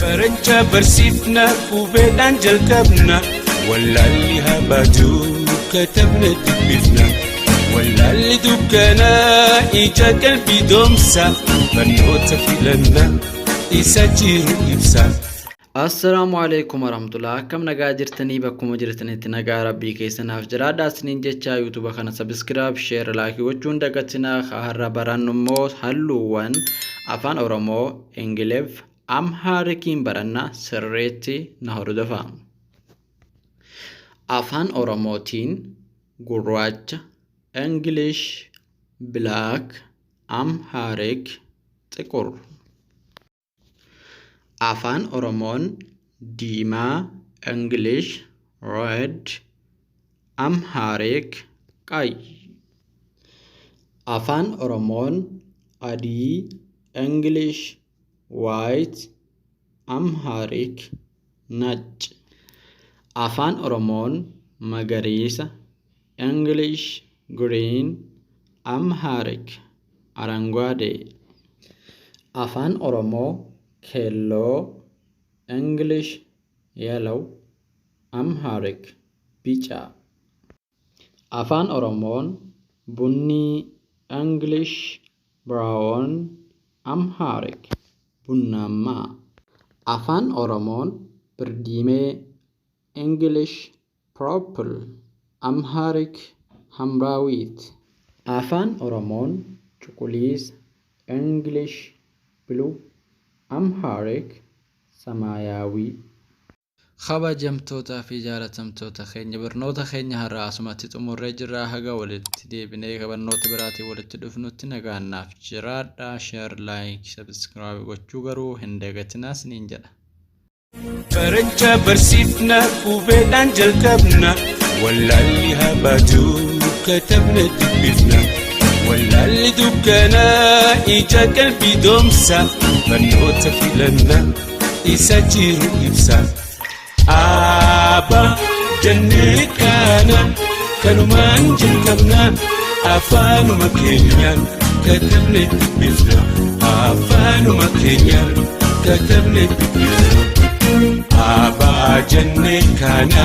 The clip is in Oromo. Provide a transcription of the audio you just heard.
Barachaa barsiifna, qubeedhaan jalqabna. Wallaalli haa baatu, katabne dubbifna. Wallaalli dukkanaa ija qalbii doomsa. Barnoota filanna, isa jiru ibsa. Assalaamu alaikum warahmatullah. Akkam nagaa jirtanii? Bakkuma jirtanitti nagaa rabbii keessanaaf jiraadha isiniin jecha, YouTube kana subscribe, share, like gochuun dagatinaa. Har'a barannu immoo halluuwwan Afaan Oromoo, Ingiliff, Amhaarikiin baranna. Sirriitti na hordofa. Afaan Oromootiin gurraacha, English black, Amharic ጥቁር. Afaan Oromoon diimaa, English red, Amharic ቀይ. Afaan Oromoon adii, English white, Amharic ነጭ. Afaan Oromoon magariisa, English green, Amharic አረንጓዴ. Afaan Oromoo keelloo, English yellow, Amharic ቢጫ. Afaan Oromoon bunnii, English brown, Amharic ቡናማ. Afaan Oromoon birdiimee, English purple, Amharic ሐምራዊት. Afaan Oromoon cuquliisa, English blue, Amharic ሰማያዊ. Kabajamtootaa fi jaalatamtoota keenya, barnoota keenya har'a asumatti xumurree jirra. Haga walitti deebinee barnoota biraatiin walitti dhufnutti nagaan naaf jiraadha. Share, like, subscribe gochuu garuu hin dagatinaa isiniin jedha. Barachaa barsiifna, qubeedhaan jalqabna. Wallaalli haa baatu, katabne dubbifna. Wallaalli dukkanaa ija qalbii doomsa. Barnoota filanna, isa jiru ibsa. Abbaa jennee kaana, kanumaan jalqabna. Afaanuma keenyaan katabne dubbifna. Afaanuma keenyaan katabne dubbifna. Abbaa jennee kaana.